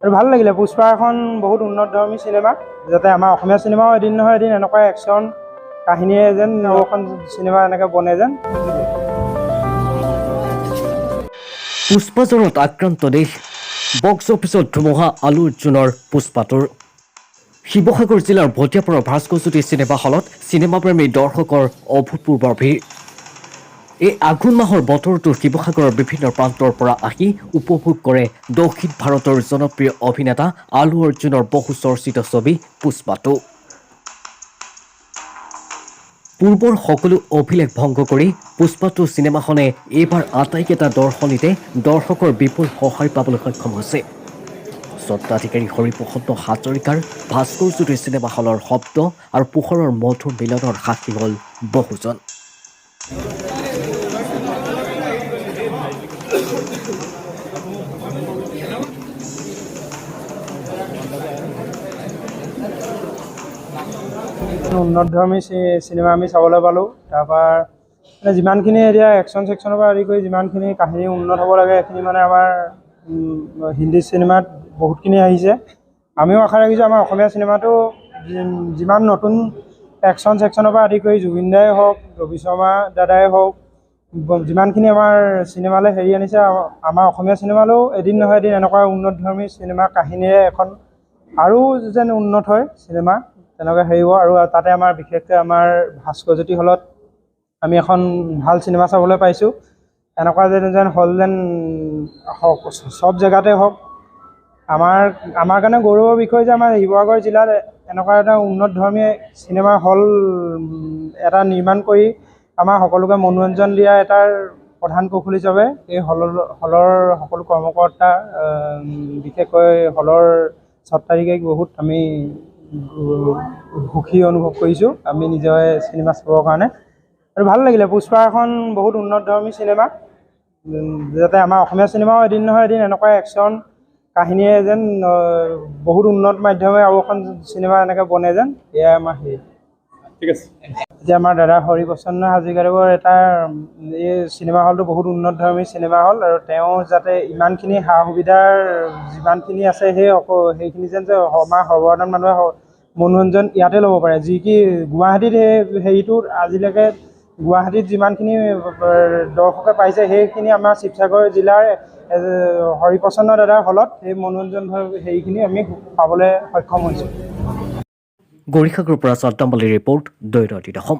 আৰু ভাল লাগিলে। পুষ্পা এখন বহুত উন্নতধৰ্মী চিনেমা, যাতে আমাৰ অসমীয়া চিনেমাও এদিন নহয় এদিন এনেকুৱা একশ্যন কাহিনীয়ে যেন আৰু এখন চিনেমা এনেকৈ বনে যেন। পুষ্পা জ্বৰত আক্ৰান্ত দেশ। বক্স অফিচত ধুমুহা আলু অৰ্জুনৰ পুষ্পাটোৰ। শিৱসাগৰ জিলাৰ ভটিয়াপাৰৰ ভাস্কৰজ্যোতি চিনেমা হলত চিনেমাপ্ৰেমী দৰ্শকৰ অভূতপূৰ্ব ভিৰ। এই আঘোণ মাহৰ বতৰটো শিৱসাগৰৰ বিভিন্ন প্ৰান্তৰ পৰা আহি উপভোগ কৰে দক্ষিণ ভাৰতৰ জনপ্ৰিয় অভিনেতা আলু অৰ্জুনৰ বহু চৰ্চিত ছবি পুষ্পাটো। পূৰ্বৰ সকলো অভিলেখ ভংগ কৰি পুষ্পাটো চিনেমাখনে এইবাৰ আটাইকেইটা দৰ্শনীতে দৰ্শকৰ বিপুল সঁহাৰি পাবলৈ সক্ষম হৈছে। স্বত্বাধিকাৰী হৰিপ্ৰসন্ন হাজৰিকাৰ ভাস্কৰজ্যোতি চিনেমা হলৰ শব্দ আৰু পোহৰৰ মধুৰ মিলনৰ সাক্ষী হ'ল বহুজন। উন্নতধৰ্মী চিনেমা আমি চাবলৈ পালোঁ। তাৰপৰা মানে যিমানখিনি এতিয়া একশ্যন চেকশ্যনৰ পৰা আদি কৰি যিমানখিনি কাহিনী উন্নত হ'ব লাগে, সেইখিনি মানে আমাৰ হিন্দী চিনেমাত বহুতখিনি আহিছে। আমিও আশা ৰাখিছোঁ, আমাৰ অসমীয়া চিনেমাটো যিমান নতুন একশ্যন চেকশ্যনৰ পৰা আদি কৰি জুবিন দাই হওক, ৰবি শৰ্মা দাদাই হওক, যিমানখিনি আমাৰ চিনেমালৈ হেৰি আনিছে, আমাৰ অসমীয়া চিনেমালৈও এদিন নহয় এদিন এনেকুৱা উন্নতধৰ্মী চিনেমা কাহিনীৰে এখন আৰু যেন উন্নত হয় চিনেমা, তেনেকুৱা হেৰি হ'ব। আৰু তাতে আমাৰ বিশেষকৈ আমাৰ ভাস্কৰজ্যোতি হলত আমি এখন ভাল চিনেমা চাবলৈ পাইছোঁ। এনেকুৱা যেন হল যেন হওক, চব জেগাতে হওক। আমাৰ কাৰণে গৌৰৱৰ বিষয় যে আমাৰ শিৱসাগৰ জিলাত এনেকুৱা এটা উন্নতধৰ্মী চিনেমা হল এটা নিৰ্মাণ কৰি আমাৰ সকলোকে মনোৰঞ্জন দিয়া এটাৰ প্ৰধান কৌশল হিচাপে এই হলৰ সকলো কৰ্মকৰ্তা, বিশেষকৈ হলৰ স্বত্বাধিকাৰীক বহুত আমি সুখী অনুভৱ কৰিছোঁ আমি নিজে চিনেমা চাবৰ কাৰণে। আৰু ভাল লাগিলে। পুষ্পা এখন বহুত উন্নতধৰ্মী চিনেমা, যাতে আমাৰ অসমীয়া চিনেমাও এদিন নহয় এদিন এনেকুৱা একশ্যন কাহিনীয়ে যেন বহুত উন্নত মাধ্যমে আৰু এখন চিনেমা এনেকৈ বনে যেন, এয়াই আমাৰ হেৰি। ঠিক আছে। এতিয়া আমাৰ দাদা হৰিপ্ৰসন্ন হাজৰিকাদেৱৰ এটা এই চিনেমা হলটো বহুত উন্নতধৰ্মী চিনেমা হল আৰু তেওঁ যাতে ইমানখিনি সা সুবিধাৰ যিমানখিনি আছে, সেইখিনি যেন যে আমাৰ সৰ্বসাধাৰণ মানুহে মনোৰঞ্জন ইয়াতে ল'ব পাৰে। যি কি গুৱাহাটীত সেই হেৰিটো আজিলৈকে গুৱাহাটীত যিমানখিনি দৰ্শকে পাইছে, সেইখিনি আমাৰ শিৱসাগৰ জিলাৰ হৰিপ্ৰসন্ন দাদাৰ হলত সেই মনোৰঞ্জন হেৰিখিনি আমি পাবলৈ সক্ষম হৈছোঁ। গৌৰীসাগৰৰ পৰা ছদ্দাম আলীৰ ৰিপৰ্ট, দৈনন্দিন অসম।